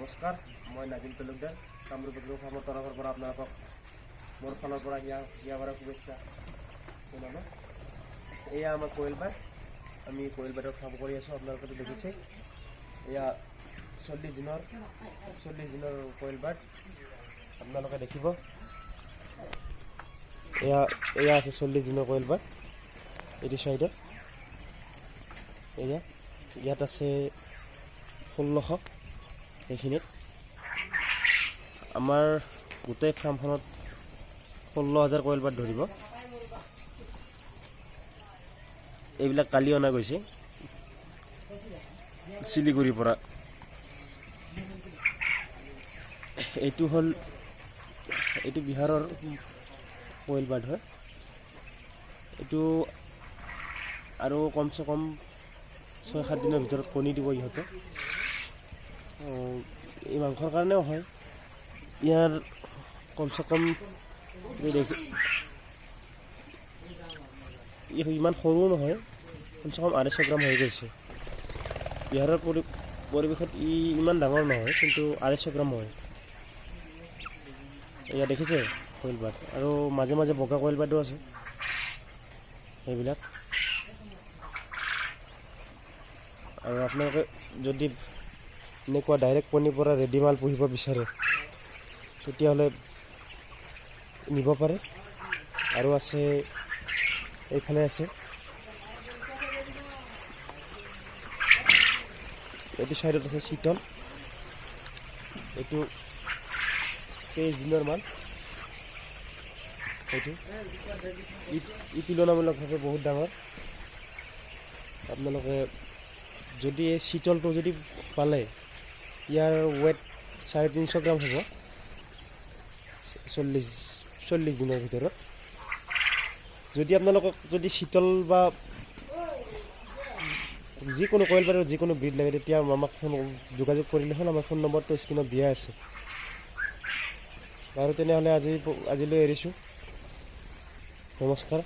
নমস্কাৰ, মই নাজিম তালুকদাৰ, কামৰূপ এগ্ৰ' ফাৰ্মৰ তৰফৰ পৰা আপোনালোকক মোৰ ফালৰ পৰা হিয়া হিয়া ভৰা শুভেচ্ছা জনালোঁ। এয়া আমাৰ কোয়েল বাৰ্ড। আমি কোয়েল বাৰ্ডৰ ফাৰ্ম কৰি আছোঁ, আপোনালোকেতো দেখিছে। এয়া 40 দিনৰ কোয়েল বাৰ্ড আপোনালোকে দেখিব। এয়া আছে 40 দিনৰ কোয়েল বাৰ্ড। এইটো চাইডত এয়া ইয়াত আছে 1600। এইখিনিত আমাৰ গোটেই ফাৰ্মখনত 16,000 কোয়েল বাৰ্ড ধৰিব। এইবিলাক কালি অনা গৈছে শিলিগুৰিৰ পৰা। এইটো হ'ল, এইটো বিহাৰৰ কোয়েল বাৰ্ড হয়। এইটো আৰু কমচে কম 6-7 দিনৰ ভিতৰত কণী দিব ইহঁতে। এই মাংসৰ কাৰণেও হয়। ইয়াৰ কমচে কম দেখি ইমান সৰু নহয়, কমচে কম 250 গ্ৰাম হৈ গৈছে। বিহাৰৰ পৰিৱেশত ই ইমান ডাঙৰ নহয়, কিন্তু 250 গ্ৰাম হয়। এয়া দেখিছে কোয়েল বাৰ্ড। আৰু মাজে মাজে বগা কোয়েল বাৰ্ডো আছে সেইবিলাক। আৰু আপোনালোকে যদি এনেকুৱা ডাইৰেক্ট কণীৰ পৰা ৰেডি মাল পুহিব বিচাৰে, তেতিয়াহ'লে নিব পাৰে। আৰু আছে, এইফালে আছে। এইটো চাইডত আছে চিতল। এইটো 23 দিনৰ মাল। এইটো ই তুলনামূলকভাৱে বহুত ডাঙৰ। আপোনালোকে যদি এই চিতলটো যদি পালে, ইয়াৰ ৱেট 350 গ্ৰাম হ'ব 40 দিনৰ ভিতৰত। যদি আপোনালোকক যদি চিতল বা যিকোনো কোয়েল বাৰ্ডৰ যিকোনো ব্ৰিড লাগে, তেতিয়া আমাক ফোন যোগাযোগ কৰিলে হ'ল। আমাৰ ফোন নম্বৰটো স্ক্ৰীণত দিয়া আছে। বাৰু, তেনেহ'লে আজিলৈ এৰিছোঁ। নমস্কাৰ।